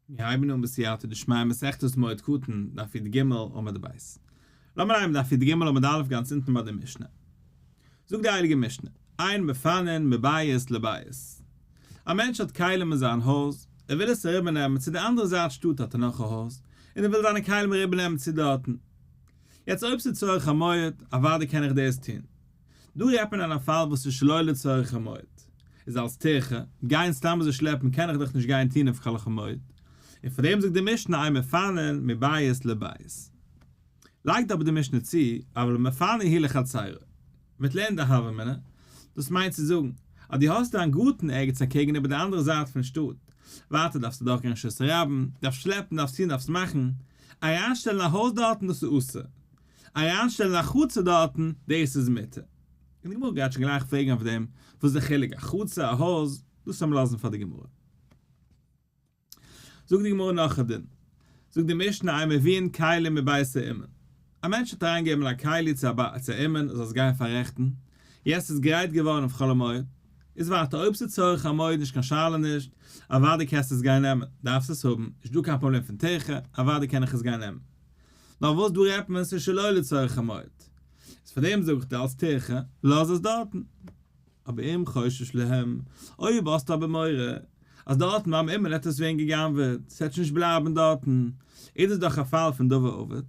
מיר הייבן אן בסייעתא דשמיא מסכת מועד קטן, דף י"ג עמוד ב'. לאמיר אנהייבן דף י"ג עמוד א' גאנץ אונטן ביי די משנה. זאגט די הייליגע משנה, אין מפנין מבית לבית. א מענטש האט כלים אין זיין הויז, ער וויל עס אריבערנעמען צו די אנדערע זייט שטאט האט ער נאך א הויז, און ער וויל זיינע כלים אריבערנעמען צו דארטן. יעצט אויב ס'איז צורך המועד, אוודאי קען איך דאס טון. דא רעדט מען אין א פאל וואס איז שלא לצורך המועד, איז אלס טירחא, גיין סתם אזוי שלעפן קען איך דאך נישט גיין טון אויף חול המועד, און פאר דעם זאגט די משנה אין מפנין מבית לבית. לייגט אבער די משנה צו, אבל מפנה הוא לחצרו. מ'וועט לערנען די הוה אמינא, דאס מיינט צו זאגן, אז דו האסט דיין גארטן ערגעץ אקעגן איבער די אנדערע זייט פון שטאט, ווייטער דארפסטו דורכגיין רשות הרבים, דארפסט שלעפן, דארפסט טון, דארפסט מאכן, אריינשטעלן א הויז דארטן דאס איז אסור, אריינשטעלן א חצר דארטן, דאס איז מותר. און די גמרא גייט שוין גלייך פרעגן אויף דעם, וואס איז די חילוק א חצר א הויז, דאס זאל מען לאזן פאר די גמרא. זאגט די גמרא נאך א דין, זאגט די משנה אין מביאין כלים מבית האומן, א מענטש האט אריינגעגעבן א כלי צו א אומן ער זאל עס גיין פאררעכטן, יעצט איז גרייט געווארן אויף חול המועד, איז ווייטער אויב ס'איז צורך המועד נישט קיין שאלה נישט, אוודאי קענסטו עס גיין נעמען, דארפסט עס האבן, נישט דא קיין פראבלעם פון טירחה, אוודאי קען איך עס גיין נעמען. נאר וואס דא רעדט מען ס'איז שלא לצורך המועד, איז פאר דעם זאג איך דיר אלס טירחה, לאז עס דארטן. אבער אם חושש להם, אויב האסטו אבער מורא אז דארטן ביים אומן וועט עס ווערן גע'גנב'עט, ס'וועט שוין נישט בלייבן דארטן, איז דאס דאך א פאל פון דבר אבד,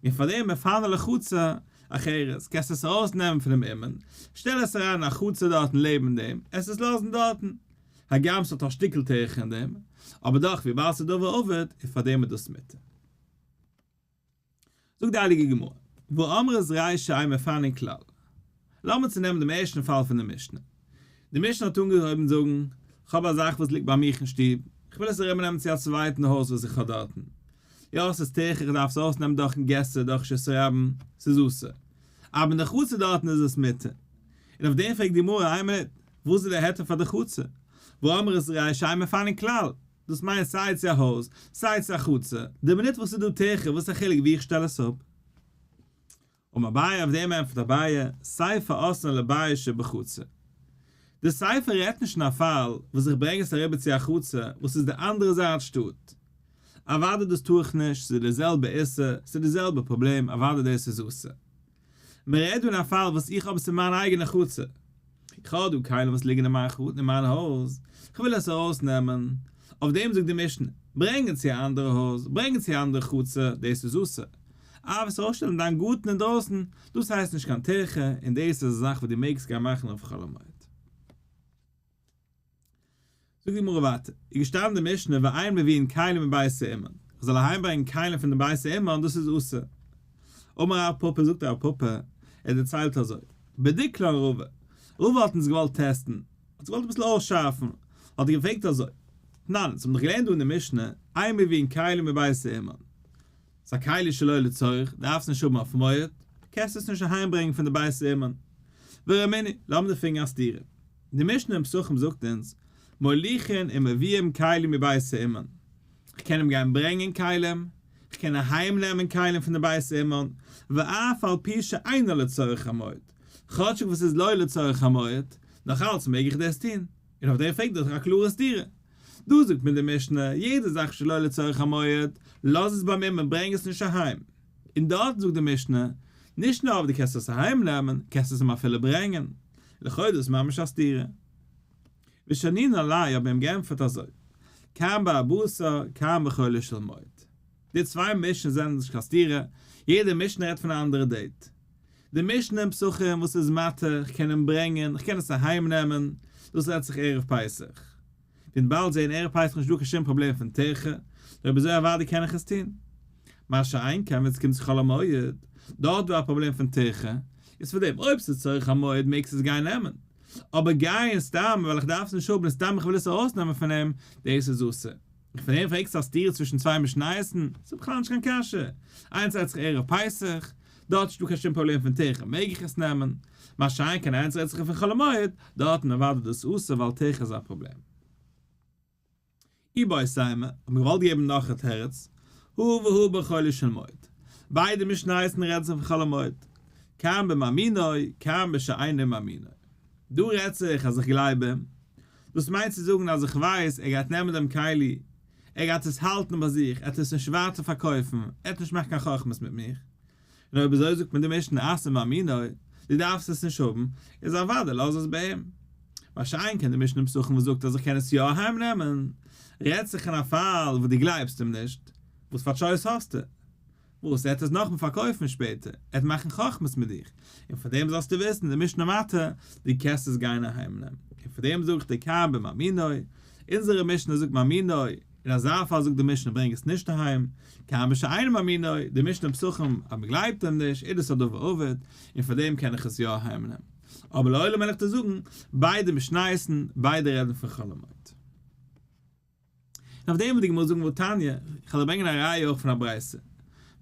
און פאר דעם מפנה לחצר אחרת, קענסטו עס ארויסנעמען פונעם אומן, שטעל עס אריין אין א חצר דארטן לעבן דעם, עס עס לאזן דארטן, הגם ס'האט א שטיקל טירחה אין דעם, אבער דאך וויבאלד ס'איז דבר אבד, איז פאר דעם איז דאס מותר. זאגט די הייליגע גמרא, והא אמרת רישא אין מפנין כלל. לאמיר צונעמען דעם ערשטן פאל פון די משנה. די משנה האט אנגעהויבן זאגן, כ'האב א זאך וואס ליגט ביי מיך אין שטוב, כ'וויל עס אריבערנעמען צו א צווייטן הויז וואס איך האב דארטן. יא, ס'איז טירחא, איך דארף עס אויסנעמען דורכ'ן געסער, דורך רשות הרבים, ס'איז אסור. אבער אין די חצר דארטן איז עס מותר. און אויף דעם פרעגט די גמרא, איין מינוט, וואס איז דער היתר פאר די חצר? והא אמרת רישא אין מפנין כלל. דאס מיינט סיי צו א הויז, סיי צו א חצר, די מינוט וואס ס'איז דא טירחא, וואס איז א חילוק וואו איך שטעל עס אפ? אמר אביי, אויף דעם ענטפערט אביי, סיפא אתאן לבית שבחצר. די סיפא רעדט נישט אין א פאל וואס איך ברענג עס אריבער צו א חצר וואס איז די אנדערע זייט שטאט. אוודאי דאס טאר איך נישט, ס'איז די זעלבע איסור, ס'איז די זעלבע פראבלעם, אוודאי דאס איז אסור. מען רעדט דא אין א פאל וואס איך האב עס אין מיין אייגענע חצר, איך האב דא כלים וואס ליגן אין מיין אין מיין הויז, איך וויל עס ארויסנעמען, אויף דעם זאגט די משנה, ברענגען צו א אנדערע הויז, ברענגען צו א אנדערע חצר, דאס איז אסור, אבער עס ארויסשטעלן אין דיין גארטן אינדרויסן, דאס הייסט נישט קיין טירחה, און דאס איז א זאך וואס דו מעגסט גיין מאכן אויף חול המועד. זאגט די גמרא ווייטער, איז געשטאנען די משנה ואין מביאין כלים מבית האומן, איך זאל אהיים ברענגען כלים פון די בית האומן דאס איז אסור. אמר רב פפא זאגט רב פפא, ער דערציילט אזוי, בדיק לן רבא, רבא האט אונז געוואלט טעסטן, האט געוואלט אביסל אויסשארפן, האט ער געפרעגט אזוי, תנן, אונז האבן דאך געלערנט דא אין די משנה, אין מביאין כלים מבית האומן, ס'איז א כלי שלא לצורך, דארפסט נישט האבן אויף מועד, קענסט עס נישט אהיים ברענגען פון די בית האומן. ורמינהי, לאמיר דיר פרעגן א סתירה. די משנה אין פסחים זאגט אונז, מוליכין ומביאים כלים מבית האומן. כ'קען אים גיין ברענגען כלים, כ'קען אהיים נעמען כלים פון די בית האומן, ואף על פי שאינו לצורך המועד, כאטשיג וואס איז לא לצורך המועד, נאך אלץ מעג איך דאס טון. און אויף דעם פרעגט דאך א קלארע סתירה. דא זאגט מיר די משנה, יעדע זאך שלא לצורך המועד, לאז עס ביים אומן ברענג עס נישט אהיים. און דארט זאגט די משנה, נישט נאר אויב דו קענסט עס אהיים נעמען, קענסט עס אים אפילו ברענגען. לכאו' דאס ממש א סתירה. ושנינן ליה האט מען אים געענטפערט אזוי, כאן בארבעה כאן בחולו של מועד. די צוויי משנה'ס זענען נישט קיין סתירה, יעדע משנה רעדט פון א אנדערע date. די משנה אין פסחים וואס איז מתיר, איך קען אים ברענגען, איך קען עס אהיים נעמען, דאס רעדט זיך ערב פסח. וועט באלד זעהן ערב פסח נישט דא קיין שום פראבלעם פון טירחה, אויב אזוי אוודאי קען איך עס טון. מה שאין כן ווען עס קומט צו חול המועד, דארט דא א פראבלעם פון טירחה, איז פאר דעם אויב ס'איז צורך המועד מעגסטו עס גיין נעמען, אבער גיין סתם ווייל איך דארף עס נישט האבן און סתם איך וויל עס ארויסנעמען פון אים, דאס איז אסור. פון דעם פרעגסטו א סתירה צווישן צוויי משניות'ן? ס'איז בכלל נישט קיין קשיא. איינס רעדט זיך ערב פסח, דארט איז נישטא קיין שום פראבלעם פון טירחה מעג איך עס נעמען, מה שאין כן איינס רעדט זיך פון חול המועד, דארטן אוודאי דאס אסור ווייל טירחה איז א פראבלעם. איבעית אימא, האט מען געוואלט געבן נאך א תירוץ, הא והא בחולו של מועד. ביידע משניות'ן רעדן זיך פון חול המועד. כאן במאמינו, כאן בשאינו מאמינו. דא רעדט זיך אז איך גלייב אים, דאס מיינט צו זאגן אז איך ווייס ער גייט נעמען דעם כלי. ער גייט עס האלטן ביי זיך, ער וועט עס נישט ווייטער פארקויפן, ער וועט נישט מאכן קיין חכמות מיט מיך. און אויב אזוי זאגט מיר די משנה אז ס'מאמינו, דו דארפסט עס נישט האבן, איז אוודאי לאז עס ביי אים. מה שאין כן די משנה אין פסחים וואס זאגט אז איך קען עס יא אהיים נעמען, רעדט זיך אין א פאל וואס דו גלייבסט אים נישט, וואס פאר choice האסטו? וואס, ער וועט עס נאכמאל פארקויפן שפעטער, ער וועט מאכן חכמות מיט דיך, און פאר דעם זאלסטו וויסן, די משנה מתיר, דו קענסט עס גיין אהיים נעמען. און פאר דעם זאג איך דיר כאן במאמינו, אונזערע משנה זאגט מאמינו, אין אזא פאל זאגט די משנה ברענג עס נישט אהיים, כאן בשאינו מאמינו, די משנה אין פסחים אז מען גלייבט אים נישט איז דאס א דבר אבד, און פאר דעם קען איך עס יא אהיים נעמען. אבער לעולם וועל איך דיר זאגן, ביידע משניות'ן, ביידע רעדן פון חול המועד. און אויף דעם וועט די גמרא זאגן והתניא, איך וועל דיר ברענגען א ראיה אויך פון א ברייתא,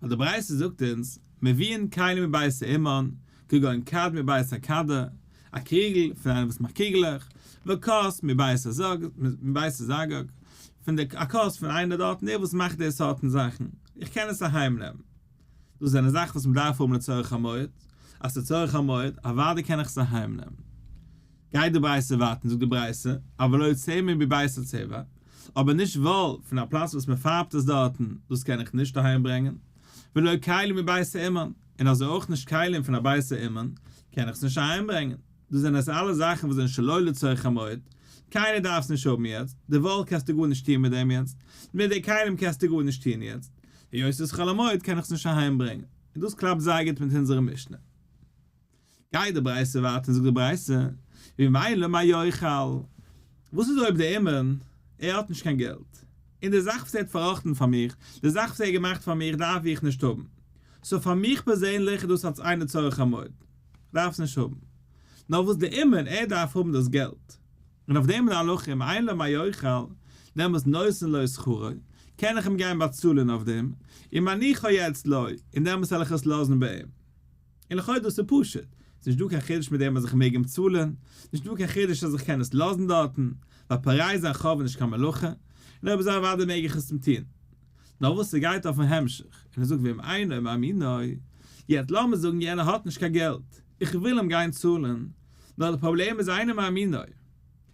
ווייל די ברייתא זאגט אונז, מביאין כלים מבית האומן, כגון כד מבית הקדר, א קריגל פון איינער וואס מאכט קריגלעך, וכוס מבית הזגג, פון די א כוס פון איינער דארטן דער וואס מאכט די סארטן זאכן, איך קען עס אהיים נעמען. דאס זענען זאכן וואס מען דארף האבן לצורך המועד, אז ס'איז צורך המועד, אוודאי קען איך עס אהיים נעמען. גייט די ברייתא ווייטער און זאגט די ברייתא, אבל לא צמר מבית הצבע, אבער נישט וואל פון א פלאץ וואס מען פארבט עס דארטן, דאס קען איך נישט אהיים ברענגען, ולא כלים מבית האומן, און אזוי אויך נישט כלים פון א בית האומן, קען איך עס נישט אהיים ברענגען. דאס זענען עס אלע זאכן וואס זענען שלא לצורך המועד, קיינער דארף עס נישט האבן יעצט, די וואל קענסטו גארנישט טון מיט דעם יעצט, מיט די כלים קענסטו גארנישט טון יעצט, היות עס איז חול המועד קען איך עס נישט אהיים ברענגען. און דאס קלאפט זייער גוט מיט אונזערע משנה. גייט די ברייתא ווייטער און זאגט די ברייתא, ואם אין לו מה יאכל, וואס איז אויב דער אומן, ער האט נישט קיין געלט, און די זאך וואס ער האט פארראכטן פאר מיך, די זאך וואס ער האט געמאכט פאר מיך דארף איך נישט האבן, so פאר מיך פערזענליך איז דאס אלס אינו צורך המועד, איך דארף עס נישט האבן. נאר וואס דער אומן, ער דארף האבן דאס געלט. און אויף דעם איז די הלכה אם אין לו מה יאכל, דעמאלס נותן לו שכרו, קען איך אים גיין באצאלען אויף דעם, ומניחו אצלו, און דעמאלס וועל איך עס לאזן ביי אים. און לכאו' דאס איז פשוט, ס'איז נישט דא קיין חידוש מיט דעם אז איך מעג אים צאלען, נישט דא קיין חידוש אז איך קען עס לאזן דארטן, ווייל פורע זיין חוב איז נישט קיין מלאכה, און אויב אזוי אוודאי מעג איך עס אים טון. נאר וואס ס'גייט אויפן המשך, און ער זאגט ואם אינו מאמינו, יעצט לאמיר זאגן יענער האט נישט קיין געלט, איך וויל אים גיין צאלען, נאר די פראבלעם איז אינו מאמינו,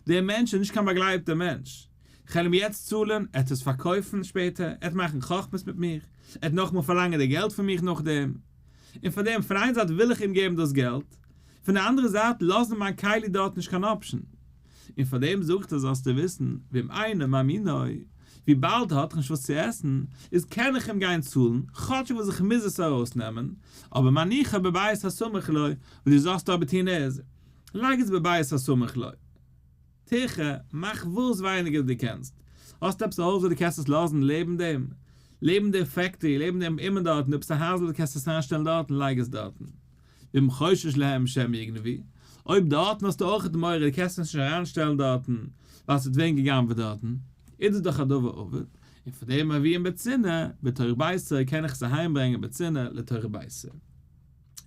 דער מענטש איז נישט קיין באגלייבטער מענטש, כ'על אים יעצט צאלען, ער וועט עס פארקויפן שפעטער, ער וועט מאכן חכמות מיט מיך, ער וועט נאכאמאל פארלאנגען די געלט פון מיך נאכדעם. און פאר דעם, פון איין זייט וויל איך אים געבן דאס געלט, פון די אנדערע זייט לאזן מיין כלי דארט נישט קיין option. און פאר דעם זאגט ער זאלסטו וויסן, ואם אינו מאמינו, וויבאלד ער האט נישט וואס צו עסן, איז קען איך אים גיין צאלן, כאטשיג וואס איך מוז עס ארויסנעמען, אבער מניחו בבית הסמוך לו, וואס דו זאלסט אבער טון איז, לייג עס בבית הסמוך לו. תיכף, מאך וואס ווייניגער דו קענסט. האסט עפעס א הויז וואו דו קענסט עס לאזן לעבן דעם? לעבן די factory, לעבן דעם אומן דארטן, עפעס א הייזל וואו דו קענסט עס אריינשטעלן דארטן, לייג עס דארטן. ואם חושש להם שמא יגנבו, אויב דארטן האסטו אויך מורא דו קענסט עס נישט אריינשטעלן דארטן, ווייל ס'וועט ווערן גע'גנב'עט דארטן, איז דאס דאך א דבר אבד, און פאר דעם מביאין בצינעא, בתוך ביתו קען איך עס אהיימברענגען בצינעא לתוך ביתו.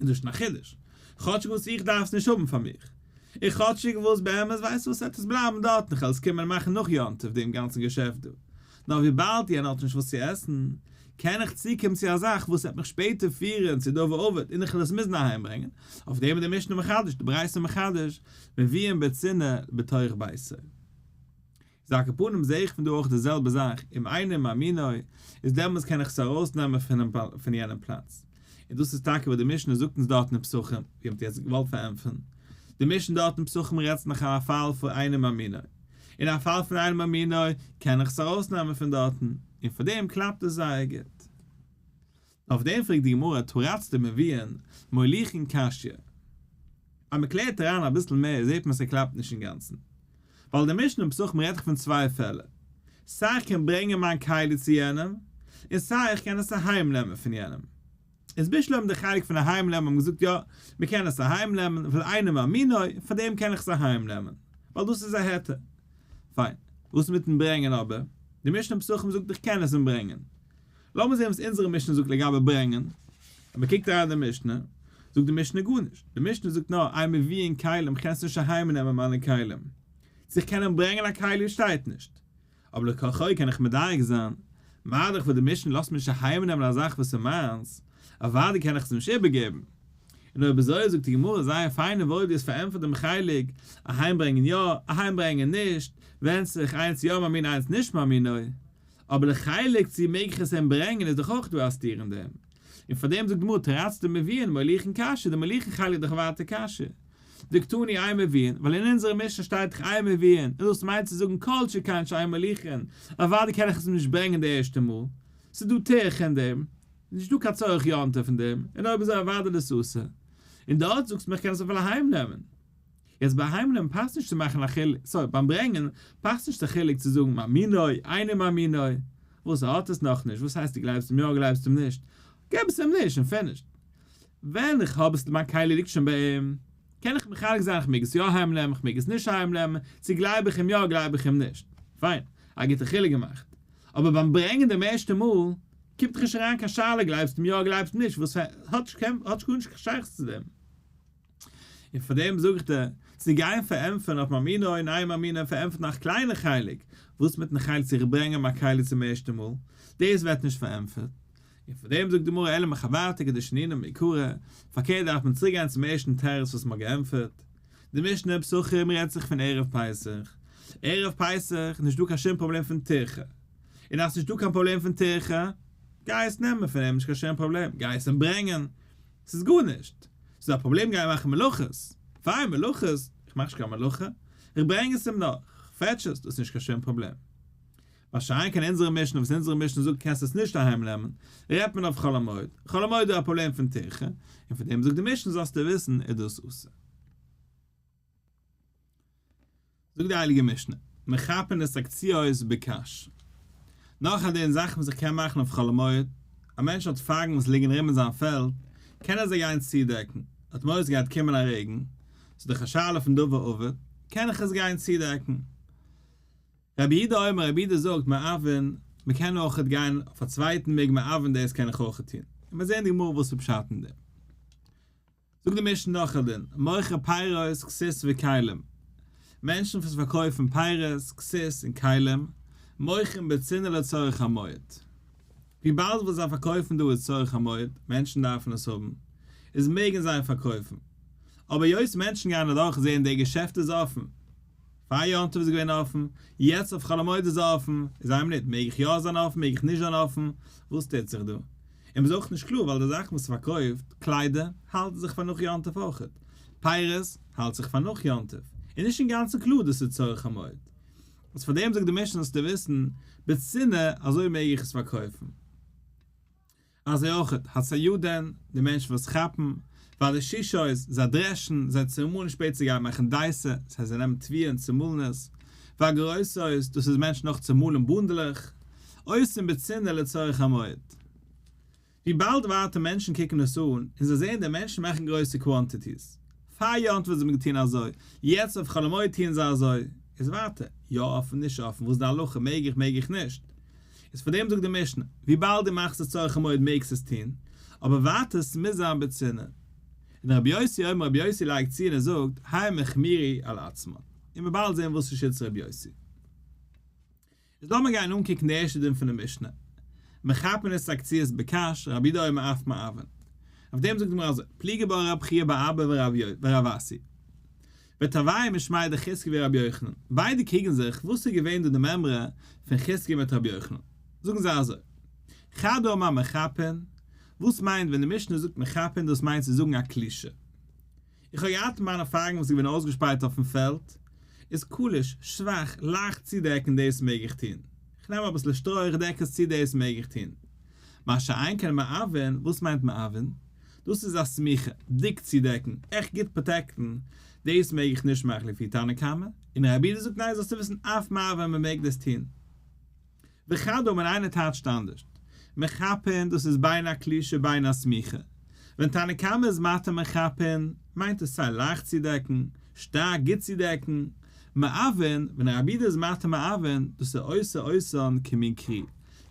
איז דאס שוין א חידוש, כאטשיג וואס איך דארף עס נישט האבן פאר מיך, און כאטשיג וואס באמת ווייסט וואס עט עס בלייבן דארטן איך וועל עס קומען מאכן נאך יום טוב דעם גאנצן געשעפט דא, נאר וויבאלד יענער האט נישט וואס צו עסן, קען איך צוקומען צו א זאך וואס וועט מיך שפעטער פירן צו דבר אבד און איך וועל עס מוזן אהיימברענגען, אויף דעם איז די משנה מחדש, די ברייתא מחדש, מביאין בצינעא בתוך ביתו. איז על כל פנים זעה איך פון דא אויך די זעלבע זאך, אם אינו מאמינו, איז דעמאלטס קען איך עס ארויסנעמען פון יענעם פלאץ. און דאס איז טאקע וואס די משנה זאגט אונז דארט אין פסחים, ווי מ'האט יעצט געוואלט פארענטפערן. די משנה דארט אין פסחים רעדט נאך א פאל פון אינו מאמינו. אין א פאל פון אינו מאמינו קען איך עס ארויסנעמען פון דארטן, און פאר דעם קלאפט עס זייער גוט. אויף דעם פרעגט די גמרא תרצת מביאין מוליכין קשיא. אז מען קלערט אריין אביסל מער זעט מען ס'קלאפט נישט אינגאנצן. ווייל די משנה אין פסחים רעדט דאך פון צוויי פעלער. סיי איך קען ברענגען מיין כלי צו יענעם, און סיי איך קען עס אהיים נעמען פון יענעם. איז בשלמא די חלק פון אהיים נעמען האבן געזאגט יא, מען קען עס אהיים נעמען ווייל אינו מאמינו, פאר דעם קען איך עס אהיים נעמען. ווייל דאס איז א היתר. פיין. וואס מיטן ברענגען אבער? די משנה אין פסחים זאגט איך קען עס אים ברענגען. לאמיר זען וואס אונזערע משנה זאגט לגבי ברענגען. ווען מען קוקט אריין אין די משנה, זאגט די משנה גארנישט. די משנה זאגט נאר, אין מביאין כלים, קענסט נישט אהיים נעמען מיינע כלים. צו איך קען אים ברענגען א כלי שטייט נישט. אבער לכאו' קען איך מדייק זיין, מה דאך וואס די משנה לאזט מיר נישט אהיים נעמען א זאך וואס איז מיינס, אוודאי קען איך עס נישט איבערגעבן. און אויב אזוי זאגט די גמרא זייער פיין און וואויל דו האסט פארענטפערט דעם חלק, אהיים ברענגען יא, אהיים ברענגען נישט, ווענדט זיך, איינס יא מאמינו איינס נישט מאמינו. אבער די חלק צו מעג איך עס אים ברענגען איז דאך אויך דא א סתירה אין דעם. און פאר דעם זאגט די גמרא תרצת מביאין מוליכין קשיא, די מוליכין חלק איז דאך ווייטער קשיא. דקתני אין מביאין, ווייל אין אונזערע משנה שטייט דאך אין מביאין, און דאס מיינט צו זאגן כל שכן שאין מוליכין, אוודאי קען איך עס אים נישט ברענגען די ערשטע מאל, ס'איז דא טירחא אין דעם, נישט דא קיין צורך יום טוב אין דעם, און אויב אזוי אוודאי דאס אסור. און דארט זאגסטו מיר איך קען עס אפילו אהיים נעמען. יעצט ביי אהיים נעמען פאסט נישט צו מאכן א חילוק, sorry, ביים ברענגען פאסט נישט א חילוק צו זאגן מאמינו, אינו מאמינו, וואס ער האט עס נאכנישט, וואס הייסט דו גלייבסט אים יא גלייבסט אים נישט, געב עס אים נישט און finished. ווען איך האב עס מיין כלי ליגט שוין ביי אים, קען איך מחלק זיין איך מעג עס יא אהיים נעמען איך מעג עס נישט אהיים נעמען, צו גלייב איך אים יא גלייב איך אים נישט, פיין, א גוטע חילוק געמאכט. אבער ביים ברענגען דעם ערשטע מאל, קומט דאך נישט אריין קיין שאלה גלייבסט אים יא גלייבסט נישט, וואס האט גארנישט קיין שייכות צו דעם. און פאר דעם זאג איך דיר, צו גיין פארענטפערן אויף מאמינו און אינו מאמינו פארענטפערט נאך קליינע חלק, וואס מיטן חלק צו איך ברענגען מיין כלי צום ערשטע מאל, דאס ווערט נישט פארענטפערט. און פאר דעם זאגט די גמרא אלא מחוורתא כדשנינן מעיקרא, פארקערט דארף מען צוריק גיין צום ערשטן תירוץ וואס מ'האט געענטפערט. די משנה אין פסחים רעדט זיך פון ערב פסח. ערב פסח איז נישטא קיין שום פראבלעם פון טירחא. און אז ס'נישטא קיין פראבלעם פון טירחא, גיי עס נעמען פון אים, נישט קיין שום פראבלעם, גיי עס אים ברענגען, ס'איז גארנישט. ס'איז א פראבלעם גיין מאכן מלאכות. פיין מלאכות, איך מאך נישט קיין מלאכה, איך ברענג עס אים נאר, איך fetch עס, דאס איז נישט קיין שום פראבלעם. מה שאין כן אונזערע משנה וואס אונזערע משנה זאגט קענסט עס נישט אהיים נעמען, רעדט מען אויף חול המועד, חול המועד איז א פראבלעם פון טירחה, און פון דעם זאגט די משנה זאלסטו וויסן איז דאס אסור. זאגט די הייליגע משנה, מחפין את הקציעות בקש. נאך א דין זאכן וואס איך קען מאכן אויף חול המועד, א מענטש האט פייגן וואס ליגן ארום אין זיין פעלד, קען ער זיי גיין צודעקן, האט מורא עס גייט קומען א רעגן, ס'איז דאך א שאלה פון דבר אבד, קען איך עס גיין צודעקן. רבי יהודה אומר, רבי יהודה זאגט, מעבין, מען קען אויכעט גיין אויף א צווייטן וועג מעבין דאס קען איך אויכעט טון. און מיר זעען די גמרא וואס איז פשט אין דעם. זאגט די משנה נאך א דין, מוכר פירות, כסות וכלים, מענטשן וואס פארקויפן פירות, כסות און כלים, מוכרים בצנעה לצורך המועד. וויבאלד וואס זיי פארקויפן דא איז צורך המועד, מענטשן דארפן עס האבן, איז מעגן זיי פארקויפן. אבער היות מענטשן גייען אדורך זעהן דער געשעפט איז אפן, פאר יום טוב איז געווען אפן, יעצט אויף חול המועד איז אפן, איז איין מינוט, מעג איך יא זיין אפן, מעג איך נישט זיין אפן, וואס טוט זיך דא? און מ'איז אויך נישט קלאר ווייל די זאכן וואס מ'פארקויפט, קליידער, האלטן זיך פאר נאך יום טוב אויכעט, פירות, האלט זיך פאר נאך יום טוב, איז נישט אינגאנצן קלאר דאס איז צורך המועד. איז פאר דעם זאגט די משנה זאלסטו וויסן, בצנעה אזוי מעג איך עס פארקויפן. אזוי אויך הציידין, די מענטשן וואס כאפן, והדשישות, זיי דרעשן, זיי צומאלן שפעטער צו גיין מאכן דייסע, דאס הייסט זיי נעמען תבואה און צומאלן עס, והגרוסות, דאס איז מענטשן נאך צומאלן בונדלעך, עושים בצנעה לצורך המועד. וויבאלד ווייטער מענטשן קוקן עס אן, און זיי זעען די מענטשן מאכן גרויסע quantities. פאר יום טוב האט מען געטון אזוי, יעצט אויף חול המועד טוען זיי אזוי, איז ווייטער, יא אפן נישט אפן, וואס איז די הלכה, מעג איך מעג איך נישט? איז פאר דעם זאגט די משנה, וויבאלד דו מאכסט עס צורך המועד מעגסט עס טון, אבער ווייטער עס מוז זיין בצנעה. און רבי יוסי אומר רבי יוסי לייגט צו און ער זאגט, הם החמירו על עצמן. און מיר באלד זען וואס איז שיטת רבי יוסי. איז לאמיר גיין אנקוקן די ערשטע דין פון די משנה. מחפין את הקציעות בקש, רבי יהודה אומר אף מעבין. אויף דעם זאגט די גמרא אזוי, פליגי בה רב חייא בר אבא ורב אסי. ותרוייהו משמיה דחזקיה ורבי יוחנן, ביידע קריגן זיך וואס איז געווען דא די מימרא פון חזקיה מיט רבי יוחנן, זאגן זיי אזוי, חד אמר מחפין, וואס מיינט ווען די משנה זאגט מחפין דאס מיינט צו זאגן א קלישה, איך האב געהאט מיינע פייגן וואס איז געווען אויסגעשפרייט אויפן פעלד, איז קלוש, שוואך, לייכט צודעקן דאס מעג איך טון, איך נעם אביסל שטרוי איך דעק עס צו דאס מעג איך טון, מה שאין כן מעבין, וואס מיינט מעבין? דאס איז א סמיכה, דיק צודעקן, עכט גוט protect ן, דאס מעג איך נישט מאכן לפי תנא קמא, און רבי יהודה זאגט ניין זאלסטו וויסן אף מעבין מען מעג דאס טון. וחד אמר איינער טייטשט אנדערשט, מחפין דאס איז בין הקלישה בין הסמיכה, ווען תנא קמא איז מתיר מחפין מיינט עס סיי לייכט צודעקן, שטארק גוט צודעקן, מעבין, ווען רבי יהודה איז מתיר מעבין, דאס איז עושה אותן כמין כרי,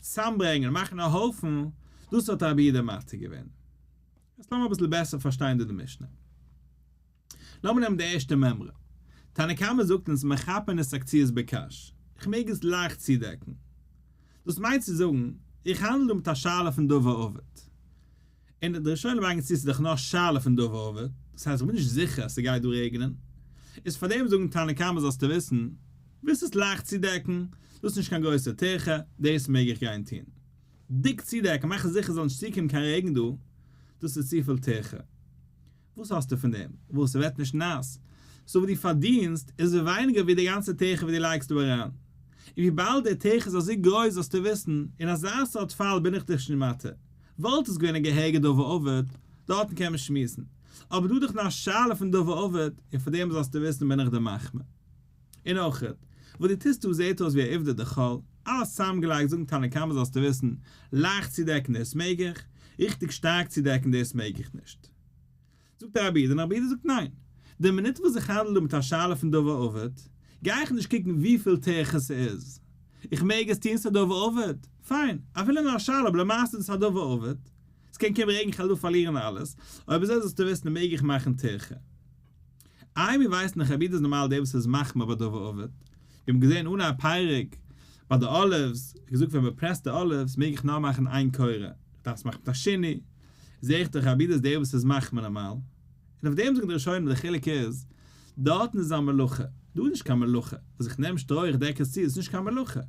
צוזאמברענגען מאכן א הויפן, דאס האט רבי יהודה מתיר געווען. יעצט לאמיר אביסל בעסער פארשטיין דא די משנה. לאמיר נעמען די ערשטע מימרא. תנא קמא זאגט אונז מחפין את הקציעות בקש. איך מעג עס לייכט צודעקן. דאס מיינט צו זאגן, איך האנדל דא מיט א שאלה פון דבר אבד. און די ראשונים לייגן צו ס'איז דאך נאר שאלה פון דבר אבד, דאס הייסט איך בין נישט זיכער אז ס'גייט דא רעגענען. איז פארדעם זאגן תנא קמא זאלסטו וויסן, ווילסט עס לייכט צודעקן? דאס איז נישט קיין גרויסע טירחה, דאס מעג איך גיין טון. דיק צודעקן, מאכן זיכער ס'זאל נישט צוקומען קיין רעגן דא, דאס איז צופיל טירחה. וואס האסטו פון דעם? וואס? ס'ווערט נישט נאס? so וואס דו פארדינסט איז ווייניגער ווי די גאנצע טירחה וואס דו לייגסט דא אריין. און וויבאלד די טירחה איז אזוי גרויס זאלסטו וויסן, אין אזא סארט פאל בין איך דיך שוין מתיר. וואלט עס געווען א געהעריגע דבר אבד, דארטן קען מען שמועסן. אבער דא דאך נאר א שאלה פון דבר אבד, און פאר דעם זאלסטו וויסן בין איך דיר מחמיר. און אויכעט, וואס דו טוסט דא זעהט אויס ווי א עובדא דחול, אלעס צוזאמגעלייגט זאגן תנא קמא זאלסטו וויסן, לייכט צודעקן דאס מעג איך, ריכטיג שטארק צודעקן דאס מעג איך נישט. זאגט רבי יהודה און רבי יהודה זאגט ניין, די מינוט וואס איך האנדל דא מיט א שאלה פון דבר אבד, גיי איך נישט קוקן וויפיל טירחה ס'איז, איך מעג עס טון ס'איז א דבר אבד, פיין, אפילו נאר א שאלה אבער למעשה איז עס א דבר אבד, ס'קען קומען רעגן כ'על דא פארלירן אלעס, אויב אזוי זאלסטו וויסן מעג איך מאכן טירחה. איי מיר ווייסן דאך רבי יהודה איז נארמאל דער וואס איז מחמיר ביי דבר אבד, מיר האבן געזען אן א פרק ביי די olives, געזאגט ווען מ'פרעסט די olives מעג איך נאר מאכן איין קורה, איך דארף עס מאכן מיט א שינוי, זעה איך דאך רבי יהודה איז דער וואס איז מחמיר נארמאל, און אויף דעם זאגן די ראשונים די חילוק איז, דארטן איז א מלאכה, דא איז נישט קיין מלאכה, וואס איך נעם שטרוי איך דעק עס צו איז נישט קיין מלאכה,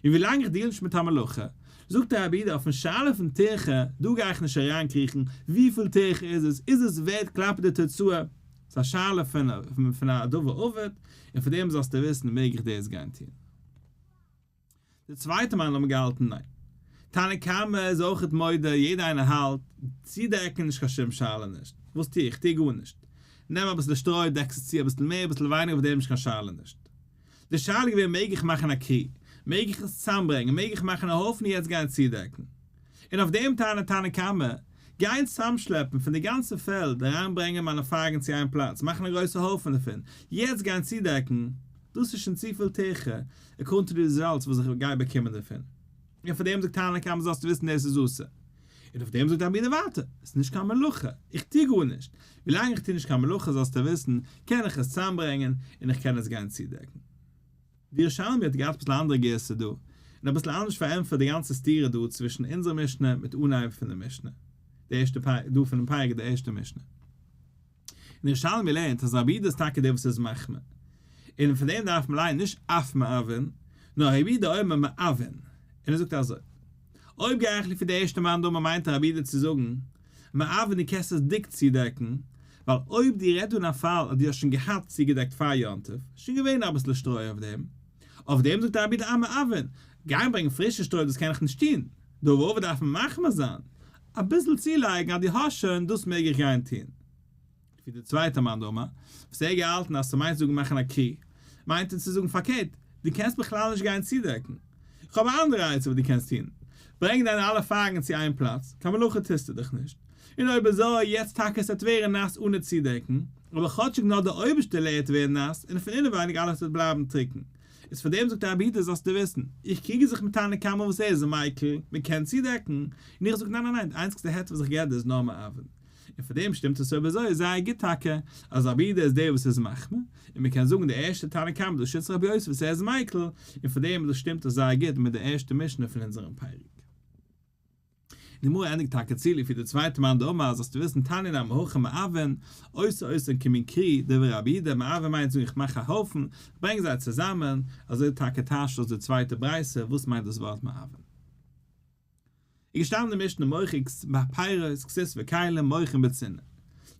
און ווילאנג איך deal נישט מיט א מלאכה, זאגט רבי יהודה אויפן שאלה פון טירחה, דא גיי איך נישט אריינקריכן, וויפיל טירחה איז עס, איז עס ווערט כלפי די תוצאה, ס'איז א שאלה פון א דבר אבד, און פון דעם זאלסטו וויסן מעג איך דאס גיין טון. די צווייטע מאן האבן געהאלטן ניין. תנא קמא איז אויכעט מודה, יעדער איינער האלט, צודעקן איז נישט קיין שום שאלה נישט. וואס טו איך? טו גארנישט. נעם אביסל שטרוי, דעק עס צו אביסל מער אביסל ווייניגער אויף דעם נישט קיין שאלה נישט. די שאלה איז געווען מעג איך מאכן א כרי? מעג איך עס צוזאמברענגען? מעג איך מאכן א הויפן און יעצט גיין צודעקן? און אויף דעם טענה'ט תנא קמא, גיין צוזאמשלעפן פון די גאנצע פעלד, אריינברענגען מיינע פייגן צו איין פלאץ, מאכן א גרויסע הויפן דערפון, יעצט גיין צודעקן, דאס איז שוין צופיל טירחה, according to די results וואס איך גיי באקומען דערפון. און פאר דעם זאגט תנא קמא זאלסטו וויסן דאס איז אסור. און אויף דעם זאגט רבי יהודה ווייטער, עס איז נישט קיין מלאכה, איך טו גארנישט, ווילאנג איך טו נישט קיין מלאכה זאלסטו וויסן, קען איך עס צוזאמברענגען און איך קען עס גיין צודעקן. די ירושלמי האט געהאט אביסל אנדערע גירסא דא, און אביסל אנדערש פארענטפערט די גאנצע סתירה דא צווישן אונזער משנה מיט אנהייב פון די משנה, די ערשטע פרק דא פונעם פרק די ערשטע משנה. און ירושלמי לערנט אז רבי יהודה איז טאקע דער וואס איז מחמיר, און פון דעם דארף מען לייענען נישט אף מעבין, נאר רבי יהודה אומר מעבין, און ער זאגט אזוי, אויב גיי איך לפי די ערשטע מאן דאמר מיינט רבי יהודה צו זאגן, מעבין דו קענסט עס דיק צודעקן, ווייל אויב דו רעדט דא אין א פאל אז דו האסט שוין געהאט צוגעדעקט פאר יום טוב, איז שוין געווען אביסל שטרוי אויף דעם, אויף דעם זאגט רבי יהודה מעבין, גיין ברענגען פרישע שטרוי דאס קען איך נישט טון, דבר אבד דארף מען מחמיר זיין, אביסל צולייגן אז דו האסט שוין, דאס מעג איך גיין טון. ווי דער צווייטער מאן דאמר, וואס ער האט געהאלטן אז ס'מיינט זאגן מאכן א כרי, מיינט ער צו זאגן פארקערט, דו קענסט בכלל נישט גיין צודעקן. איך האב א אנדערע עצה וואס דו קענסט טון. ברענג דיינע אלע פייגן צו איין פלאץ, קיין מלאכה טוסטו דאך נישט. און אויב אזוי, יעצט טאקע עס וועט ווערן נאס אנע צודעקן, אבער כאטשיג נאר די אויבערשטע layer וועט ווערן נאס און פון אינעווייניג אלעס וועט בלייבן טרוקן. איז פאר דעם זאגט רבי יהודה זאלסטו וויסן, איך קריג זיך מיט תנא קמא וואס ער איז מיקל, מען קען צודעקן, און איך זאג ניין ניין ניין, די איינציגסטע היתר וואס איך געב דיר איז נאר מעבין. און פאר דעם שטימט עס אויב אזוי זייער גוט טאקע אז רבי יהודה איז דער וואס איז מחמיר, און מען קען זאגן די ערשטע תנא קמא דאס שיטת רבי יוסי וואס ער איז מיקל, און פאר דעם דאס שטימט עס זייער גוט מיט די ערשטע משנה פון אונזערן פרק. די גמרא ענדיגט טאקע צו לפי די צווייטע מאן דאמר זאלסטו וויסן תניא נמי הכי מעבין, עושה אותן כמין כרי, דברי רבי יהודה, מעבין מיינט זאגן איך מאך א הויפן, איך ברענג זיי צוזאמען, אזוי טאקע טייטשט אויס די צווייטע ברייתא וואס מיינט דאס ווארט מעבין. איז געשטאנען אין די משנה מוכר פירות כסות וכלים מוכרין בצנעה.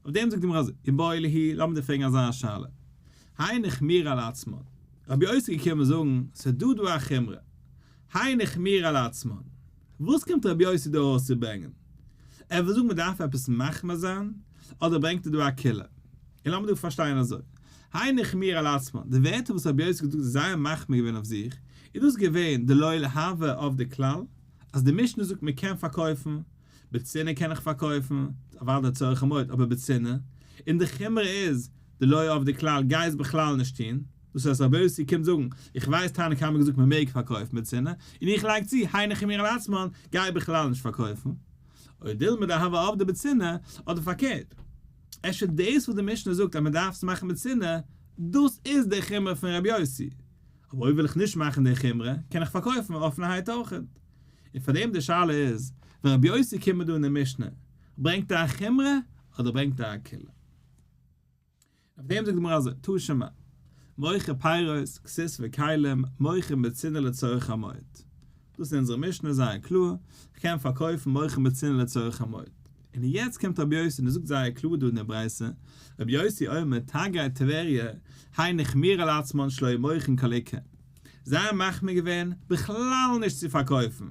אויף דעם זאגט די גמרא אזוי, איבעיא להו, לאמיר דיר פרעגן אזא שאלה, הן החמירו על עצמן, רבי יוסי איז געקומען זאגן, ס'איז דא דא א חומרא, הן החמירו על עצמן, וואס קומט רבי יוסי דא ארויסצוברענגען? ער וויל זאגן מ'דארף עפעס מחמיר זיין, אדער ברענגט ער דא א קולא? און לאמיר דא פארשטיין אזוי, הן החמירו על עצמן, די ווערטער וואס רבי יוסי האט געזאגט איז זייער מחמיר געווען אויף זיך, איז דאס געווען דלא להוי עבדי כלל, אז די משנה זאגט מען קען פארקויפן, בצנעה קען איך פארקויפן, אוודאי צורך המועד, אבער בצנעה, און די חומרא איז דלא עבדי כלל גיי עס בכלל נישט טון, דאס הייסט רבי יוסי קומט זאגן, איך ווייס תנא קמא האט געזאגט מען מעג פארקויפן בצנעה, און איך לייג צו, הן החמירו על עצמן, גיי בכלל נישט פארקויפן. או דילמא דהוה עבדי בצנעה, אדער פארקערט. אפשר דאס וואס די משנה זאגט אז מען דארף עס מאכן בצנעה, דאס איז די חומרא פון רבי יוסי. אבער אויב וויל איך נישט מאכן די חומרא, קען איך פארקויפן אפענערהייט אויך. און פאר דעם די שאלה איז, ווען רבי יוסי קומט דא אין די משנה, ברענגט ער א חומרא אדער ברענגט ער א קולא? אויף דעם זאגט די גמרא אזוי, תא שמע. מוכר פירות, כסות וכלים, מוכרין בצינעא לצורך המועד. דאס איז אונזערע משנה זייער קלאר, כ'קען פארקויפן מוכרין בצינעא לצורך המועד. און יעצט קומט רבי יוסי און ער זאגט זייער קלאר דא אין די ברייתא, רבי יוסי אומר תגרי טבריה, הן החמירו על עצמן שלא היו מוכרין כל עיקר. זיי האבן מחמיר געווען בכלל נישט צו פארקויפן.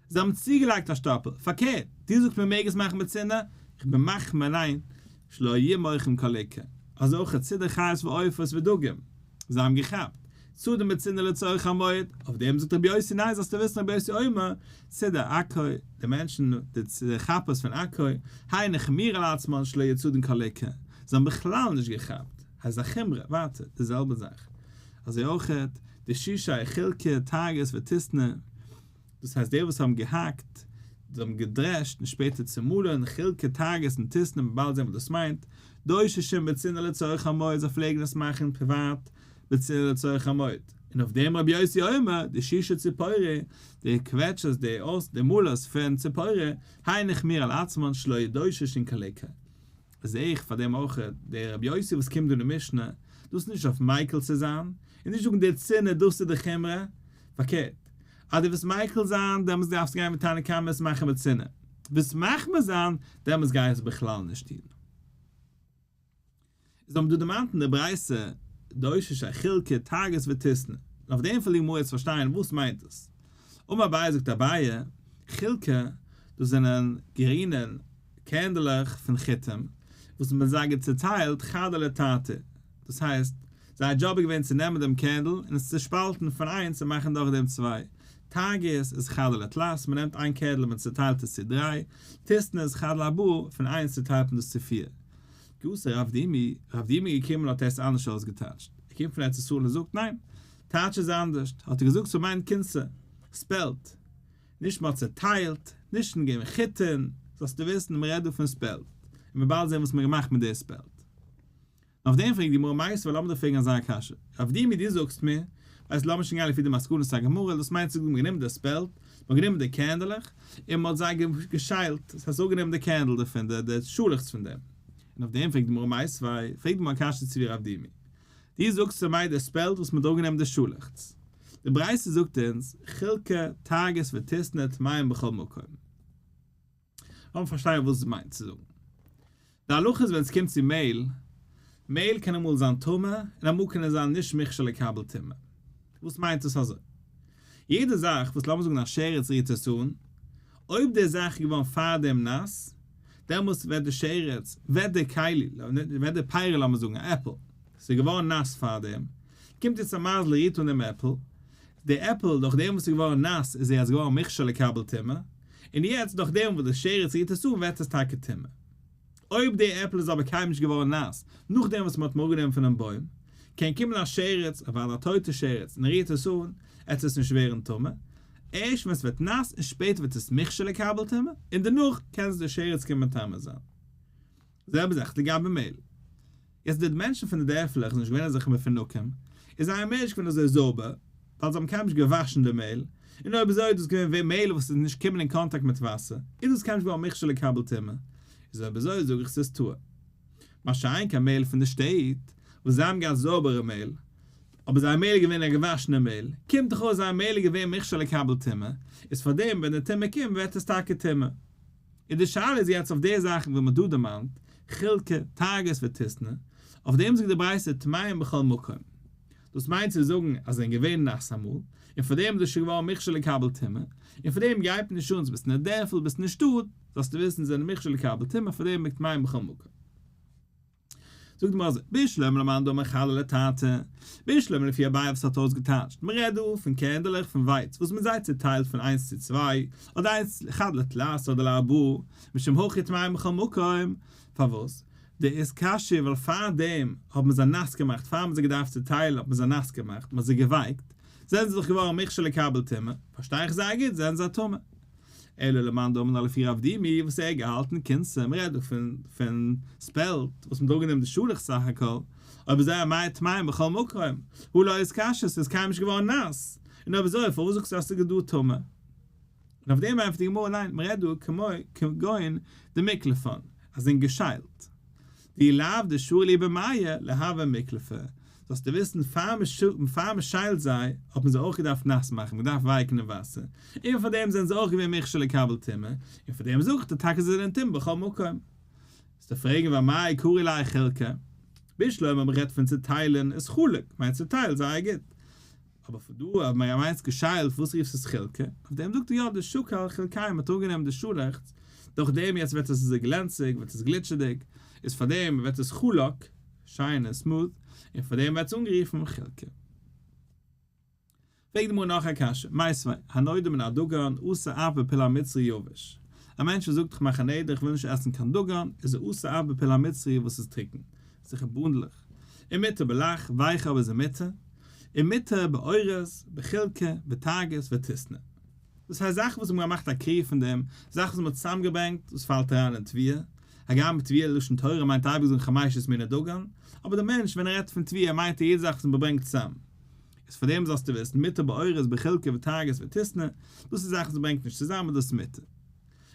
זיי האבן צוגעלייגט א שטאפל, פארקערט, דו זאגסט מען מעג עס מאכן בצינעא, איך בין מחמיר ניין, שלא יהיו מוכרין כל עיקר, אזוי אויך צידי חיות ועופות ודגים, זיי האבן געכאפט, צדין בצינעא לצורך המועד, אויף דעם זאגט רבי יוסי ניין זאלסטו וויסן רבי יוסי אומר, צידי עכו, די מענטשן, די כאפערס פון עכו, הן החמירו על עצמן שלא יהו צדין כל עיקר, זיי האבן בכלל נישט געכאפט, הייסט א חומרא, ווייטער, די זעלבע זאך, אזוי אויך, דשושי חילקי, טרגית וטיסנא, דאס הייסט די וואס האבן געהאקט, זיי האבן געדרעשט און שפעטער צומאלן, חילקי, טרגית און טיסנא, מ'וועט באלד זען וואס דאס מיינט, דוששין בצינעא לצורך המועד, זיי פלעגן עס מאכן פריוואט בצינעא לצורך המועד, און אויף דעם רבי יוסי אומר, דשושי ציפורי, די קוועטשערס, די אויס, די מאלערס פון ציפורי, הן החמירו על עצמן שלא יהו דוששין כל עיקר. זעה איך פאר דעם אויך דער רבי יוסי וואס קומט דא אין די משנה, דאס איז נישט אויף מיקל צו זיין, און נישט זאגן די צינעא דאס איז די חומרא, פארקערט, אז דו ווילסט מיקל זיין דעמאלטס דארפסטו גיין מיט תנא קמא עס מאכן בצינעא, ווילסט מחמיר זיין דעמאלטס גיי עס בכלל נישט טון. איז האבן דא דערמאנט אין די ברייתא דוששי חילקי טרגית וטיסנא, און אויף דעם וויל די גמרא יעצט פארשטיין וואס מיינט עס. אמר אביי זאגט אביי, חילקי, דאס זענען גרינען קערנדלעך פון חיטים וואס מען האט זיי צעטיילט חדא לתרתי, דאס הייסט, זייער דזשאב איז געווען צו נעמען דעם קערנדל און עס צושפאלטן פון איינס און מאכן דורך דעם צוויי. טרגית איז חדא לתלת, מען נעמט איין קערנדל און מען צעטיילט עס צו דריי. טיסנא איז חדא לארבעה, פון איינס צעטיילט מען דאס צו פיר. כי אתא רב דימי, רב דימי איז געקומען האט ער עס אנדערש אויסגעטייטשט. ער קומט פון ארץ ישראל און זאגט ניין, טייטש איז אנדערש. האט ער געזאגט ס'מיינט קינסא, spelt. נישט מ'האט צעטיילט, נישט און געבן חיטין, זאלסטו וויסן מ'רעדט דא פון spelt. און מ'וועט באלד זען וואס מ'האט געמאכט מיט די spelt. אויף דעם פרעגט די גמרא מיתיבי לאמיר דיר פרעגן אזא קשיא, רב דימי דו זאגסט מיר, ווייסט לאמיר שוין גיין לפי די מסקנות הגמרא, דאס מיינט צו זאגן מ'האט גענומען די spelt, מ'האט גענומען די קערנדלעך, און מ'האט זיי געשיילט, דאס הייסט אפגענומען די קערנדל דערפון, די שאלעכץ פון דעם. און אויף דעם פרעגט די גמרא מיתיבי, פרעגט די גמרא א קשיא צו ווי רב דימי, דו זאגסט ס'מיינט די spelt וואס מ'האט אפגענומען די שאלעכץ. די ברייתא זאגט אונז, חילקי, טרגית וטיסנא טמאים בכל מקום. לאמיר פארשטיין וואס עס מיינט צו זאגן. די הלכה איז ווען עס קומט צו מעהל, מעהל קען אמאל זיין טמא און אמאל קען עס זיין נישט מוכשר לקבל טומאה. וואס מיינט עס אזוי? יעדע זאך וואס לאמיר זאגן א שרץ רירט עס אן, אויב די זאך איז געווארן פארדעם נאס, דעמאלטס ווערט די שרץ, ווערט די כלי, ווערט די פירי לאמיר זאגן א עפל, ס'איז געווארן נאס פארדעם, קומט יעצט א מייזל רירט אן דעם עפל, די עפל דורך דעם וואס איז געווארן נאס איז ער יעצט געווארן מוכשר לקבל טומאה, און יעצט דורך דעם וואס די שרץ רירט עס אן ווערט עס טאקע טמא. אויב די עפל איז אבער קיינמאל נישט געווארן נאס נאכדעם וואס מען האט אראפגענומען פונעם בוים, קען קומען א שרץ, אוודאי א טויטע שרץ, און רירט עס אן, עט עס נישט ווערן טמא, ערשט ווען עס ווערט נאס און שפעטער ווערט עס מוכשר לקבל טומאה, און דערנאך קען עס די שרץ קומען מטמא זיין. זעלבע זאך לגבי מעהל. יעצט די מענטשן פון די דערפלעך זענען נישט געווען אזעלכע מפונקים, איז זייער מעהל נישט געווען אזוי זויבער, ווייל זיי האבן קיינמאל נישט געוואשן די מעהל, און אויב אזוי איז דאס געווען מעהל וואס איז נישט געקומען אין קאנטאקט מיט וואסער, איז דאס קיינמאל נישט געווארן מוכשר לקבל טומאה, איז אויב אזוי זאג איך ס'איז טהור. מה שאין כן מעהל פון די שטעט, וואס זיי האבן געהאט זויבערע מעהל, אבער זייער מעהל איז געווען א געוואשענע מעהל, קומט דאך אויס זייער מעהל איז געווען מוכשר לקבל טומאה, איז פארדעם ווען די טומאה קומט ווערט עס טאקע טמא. און די שאלה איז יעצט אויף די זאכן וואס מען האט דא דערמאנט, חילקי, טרגית וטיסנא, אויף דעם זאגט די ברייתא טמאים בכל מקום. דאס מיינט צו זאגן אז זיי זענען געווען נאס אמאל, און פאר דעם איז דאס שוין געווארן מוכשר לקבל טומאה, און פאר דעם גייט נישט אן צו ביסט אין א דערפל ביסט אין די שטאט, זאלסטו וויסן זיי זענען מוכשר לקבל טומאה פאר דעם טמאים בכל מקום. זאגט די גמרא אזוי, בשלמא למאן דאמר חדא לתרתי, בשלמא לפי אביי וואס האט אויסגעטייטשט, מען רעדט דא פון קערנדלעך פון ווייץ וואס מען זיי צוטיילט פון איינס צו צוויי, אדער איינס חדא לתלת אדער לארבעה, משום הכי טמאים בכל מקום, פארוואס? דאיתקשו ווייל פאר דעם האט מען זיי נאס געמאכט, פאר מען האט זיי געדארפט צוטיילן האט מען זיי נאס געמאכט, מען האט זיי געווייקט, זענען זיי דאך געווארן מוכשר לקבל טומאה, פארשטיי איך זייער גוט זענען זיי טמא. אלא למאן דאמר לפי רב דימי וואס ער האט געהאלטן קינסא, מ'רעדט דא פון פון spelt וואס מ'האט אראפגענומען די שאלעכץ סך הכל, אויב אזוי אמאי טמאים בכל מקום, הא לא איתקשו ס'איז קיינמאל נישט געווארן נאס, און אויב אזוי פארוואס זאגסטו אז ס'איז דא טמא? און אויף דעם ענטפערט די גמרא ניין מ'רעדט דא כמו כגון דמיקלפן אז זענען געשיילט, דאי לאו דשרו להו במיא לא הוו מיקלפי. זאלסטו וויסן פאר מען שיילט זיי האט מען זיי אויך געדארפט נאס מאכן, מען דארף ווייקן אין וואסער, און פאר דעם זענען זיי אויך געווען מוכשר לקבל טומאה, און פאר דעם זאגט ער טאקע זיי זענען טמא בכל מקום. וועסטו פרעגן ואמאי קרי ליה חילקא? בשלמא מען רעדט פון צוטיילן איז חלק, מיינט צוטיילט זייער גוט. אבער פון דא אז מען מיינט געשיילט וואס רופסט עס חילקא? אויף דעם זאגט ער יא דשקיל חילקייהו מען האט אראפגענומען די שאלעכץ, דורך דעם יעצט ווערט עס אזוי גלענציג ווערט עס גליטשעדיג, איז פאר דעם ווערט עס חלק, שיין און smooth, און פאר דעם ווערט עס אנגערופן חילקא. פרעגט די גמרא נאך א קשיא, מיתיבי, הנודר מן הדגן, אסור אף בפול המצרי יבש. א מענטש וואס זאגט איך מאך א נדר איך וויל נישט עסן קיין דגן, איז ער אסור אף בפול המצרי וואס איז טרוקן, זיכער בונדלעך, ומותר בלח, ווייך אבער איז ער מותר, ומותר באורז, בחילקא, בתרגת וטיסנא. דאס הייסט זאכן וואס מ'האט געמאכט א כרי פון דעם, זאכן וואס מ'האט צוזאמגעברענגט, דאס פאלט אריין אין תבואה, הגם תבואה לשון תורה מיינט אייביג זאגן חמשת מיני דגן, אבער דער מענטש ווען ער רעדט פון תבואה מיינט ער יעדע זאך וואס מ'ברענגט צוזאם. איז פאר דעם זאלסטו וויסן, מותר באורז בחילקא בתרגת וטיסנא, דאס איז זאכן וואס מ'ברענגט נישט צוזאם און דאס איז מותר.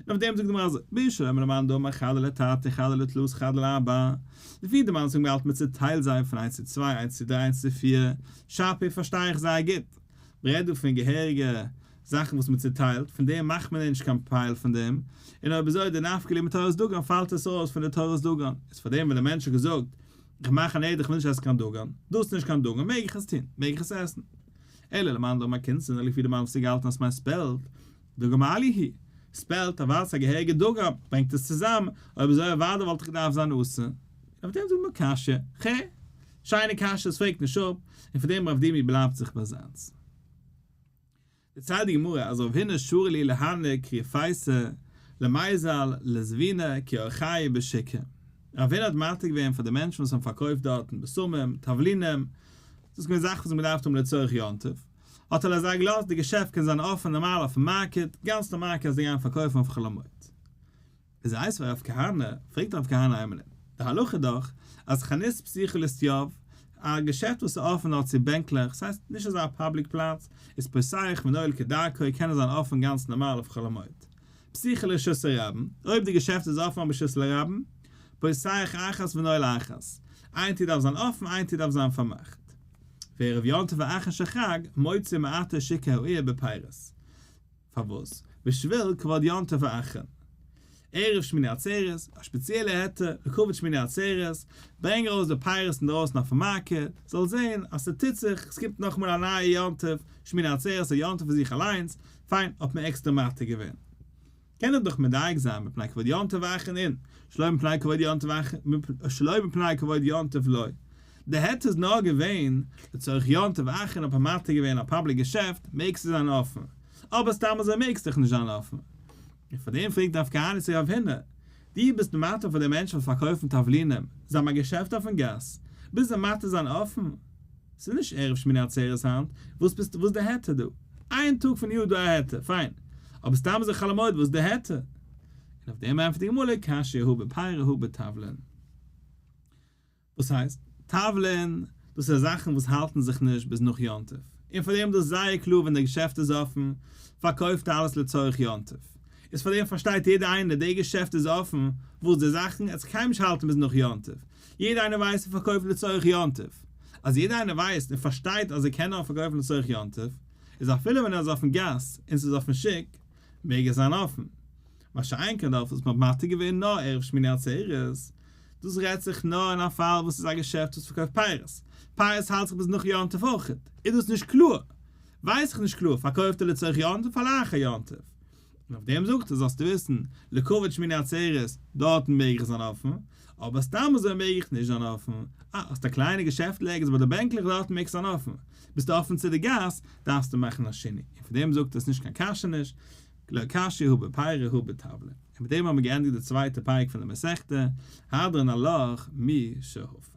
און אויף דעם זאגט די גמרא אזוי, בשלמא למאן דאמר חדא לתרתי חדא לתלת חדא לארבע, לפי די מאן וואס האבן געהאלטן מען צוטיילט זיי פון איינס צו צוויי איינס צו דריי איינס צו פיר, שפיר פארשטיי איך זייער גוט, מ'רעדט דא פון געהעריגע זאכן וואס מ'צוטיילט, פון דעם מאכט מען נישט קיין פייל פון דעם, און אויב אזוי די נפקא ליה מתורת דגן פאלט עס אויס פון די תורת דגן, איז פאר דעם ווען די מענטש האט געזאגט איך מאך א נדר איך וויל נישט עסן קיין דגן, דאס איז נישט קיין דגן מעג איך עס טון, מעג איך עס עסן. אלא למאן דאמר קינסין, לפי די מאן וואס האט געהאלטן אז ס'מיינט ספעלט, דגן מעליא הוא, ספעלט אוודאי ס'איז א געהעריגע דגן, ברענגט עס צוזאם, אויב אזוי אוודאי וואלט איך געדארפט זיין אסור. און אויף דעם זאגט מען קשיא, ח. שיינע קשיא, עס פרעגט נישט אפ, און פון דעם רב דימי בלייבט זיך ביי זיינס. דערציילט די גמרא אז רב הונא שרא להו להנהו כריפייתא למיזל לזביני כי אורחייהו בשוקא. רב הונא האט מתיר געווען פאר די מענטשן וואס האבן פארקויפט דארטן בשמים, תבלינים, דאס איז געווען זאכן וואס מען געדארפט האבן לצורך יום טוב, האט ער זיי געלאזט די געשעפט קען זיין אפען נארמאל אויפן מארקעט, גאנץ נארמאל קענסטו גיין פארקויפן אויף חול המועד. איז איתיביה רב כהנא, פרעגט רב כהנא איין מינוט, די הלכה איז דאך אז חנות פתוחה לסטיו, א געשעפט וואס איז אפען נאר צו בענקלעך, ס'הייסט נישט אזא public פלאץ, איז פותח ונועל כדרכו קען עס זיין אפען גאנץ נארמאל אויף חול המועד. פתוחה לרשות הרבים, אויב די געשעפט איז אפען ברשות לרבים, פותח אחת ונועל אחת, איין טיר דארף זיין אפען איין טיר דארף זיין פארמאכט. וערב יום טוב האחרון של חג מוציא מעטה שוקי העיר בפירות. פארוואס? בשביל כבוד יום טוב האחרון. ערב שמיני עצרת, א שפעציעלע היתר, לכבוד שמיני עצרת, ברענג ארויס די פירות אינדרויסן אויפן מארקעט, זאל זען אז ס'טוט זיך, ס'קומט נאכאמאל א נייע יום טוב, שמיני עצרת א יום טוב פאר זיך אליינס, פיין, האט מען עקסטער מתיר געווען. קען איך דאך מדייק זיין מפני כבוד יום טוב האחרון אין, שלא מפני כבוד יום טוב האחרון, שלא מפני כבוד יום טוב לא. די היתר איז נאר געווען לצורך יום טוב האחרון האט מען מתיר געווען א public געשעפט מעגסטו זיין אפען, אבער סתם אזוי מעגסטו דאך נישט זיין אפען. און פאר דעם פרעגט רב כהנא צו רב הונא, דו ביסט מתיר פאר די מענטשן וואס פארקויפן תבלינים, זיי האבן א געשעפט אויפן גאס, ביסט זיי מתיר זיין אפען? ס'איז נישט ערב שמיני עצרת היינט, וואס ביסטו וואס די היתר דא? איין טאג פון יאר דא א היתר, פיין. אבער סתם אזוי חול המועד וואס די היתר? און אויף דעם ענטפערט די גמרא לא קשיא הא בפירי הא בתבלין. וואס הייסט? תבלין, דאס איז זאכן וואס האלטן זיך נישט ביז נאך יום טוב. און פאר דעם איז דאס זייער קלאר ווען די געשעפט איז אפן, פארקויפט אלעס לצורך יום טוב. איז פאר דעם פארשטייט יעדער איינער די געשעפט איז אפן, וואס די זאכן, עס זיך קיינמאל נישט האלטן ביז נאך יום טוב. יעדער איינער ווייסט ער פארקויפט לצורך יום טוב. אז יעדער איינער ווייסט און פארשטייט אז ער קען נאר פארקויפן לצורך יום טוב, איז אפילו ווען ער איז אויפן גאס און ס'איז אויפן שוק, מעג ער זיין אפן. מה שאין כן דארט וואס מ'האט מתיר געווען נאר ערב שמיני עצרת, דאס רעדט זיך נאר אין א פאל וואס איז א געשעפט וואס פארקויפט פירות, פירות האלט זיך ביז נאך יום טוב אויכעט, איז דאס נישט קלאר? ווייס איך נישט קלאר, פארקויפט ער לצורך יום טוב פאר לאחר יום טוב? און אויף דעם זאגט ער זאלסטו וויסן, לכבוד שמיני עצרת, דארטן מעג איך זיין אפן, אבער סתם אזוי מעג איך נישט זיין אפן, אה, האסט א קליינע געשעפטל ערגעץ ביי די בענקלעך דארטן מעגסטו זיין אפן, ביסטו אפן צו די גאס, דארפסטו מאכן א שינוי, און פון דעם זאגט ער עס נישט קיין קשיא נישט, לא קשיא הא בפירי הא בתבלין. און מיט דעם האבן מיר געענדיגט די צווייטע פרק פון די מסכתא, הדרן עלך מי שהפר.